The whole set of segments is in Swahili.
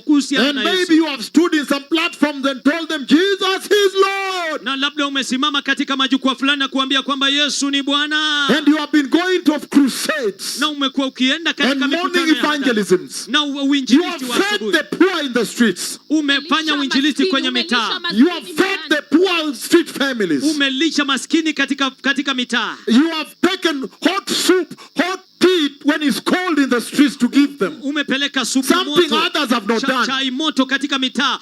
Kuhusiana And na maybe Yesu. You have stood in some platforms and told them Jesus is Lord. Na labda umesimama katika majukwaa fulani na kuambia kwamba Yesu ni Bwana. And you have been going to crusades Na umekuwa ukienda and katika morning mikutano ya hadhara. Evangelisms. Na You uinjilisti have wa fed asubuhi. The poor in the streets. Umefanya Umelisha uinjilisti maskini, kwenye umelisha mitaa. maskini You have fed mitaani. the poor street families. Umelisha maskini katika mitaa. You have taken hot soup, hot tea when it's cold in the streets to give them. Umepeleka supu Something moto, others have not done. Chai moto katika mitaa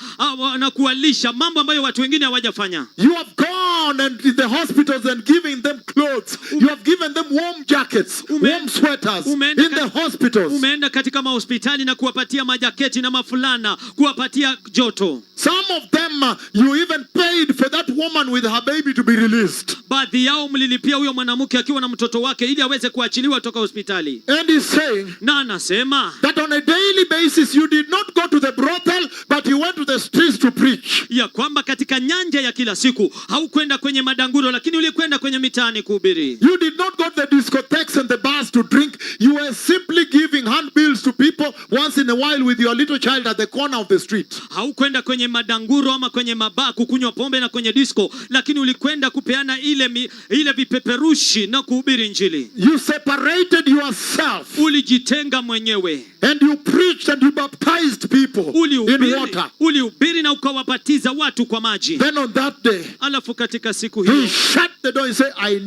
na kuwalisha, mambo ambayo watu wengine hawajafanya. You have gone and in the hospitals and giving them clothes. You have given them warm jackets, warm sweaters in the hospitals. Umeenda katika mahospitali na kuwapatia majaketi na mafulana, kuwapatia joto. Some of them, you even paid for that woman with her baby to be released. Baadhi yao mlilipia huyo mwanamke akiwa na mtoto wake ili aweze kuachiliwa toka hospitali. And he's saying Na anasema that on a daily basis you did not go to the brothel, but you went to the streets to preach. Ya kwamba katika nyanja ya kila siku haukwenda kwenye madanguro, lakini ulikwenda kwenye mitaani kuhubiri. You did not go to the discotheques and the bars to drink. You were simply giving handbills to people once in a while with your little child at the corner of the street. Haukwenda kwenye madanguro ama kwenye mabaa kukunywa pombe na kwenye disco, lakini ulikwenda kupeana ile vipeperushi na kuhubiri Injili. You separated yourself Ulijitenga mwenyewe, and you preached and you baptized people in ulihubiri, water. Ulihubiri na ukawabatiza watu kwa maji. Then on that day, Alafu katika siku he hiyo shut the door and said, "I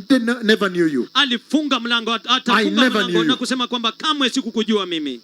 never knew you." Alifunga mlango, I atafunga never mlango knew you. Na kusema kwamba kamwe sikukujua mimi.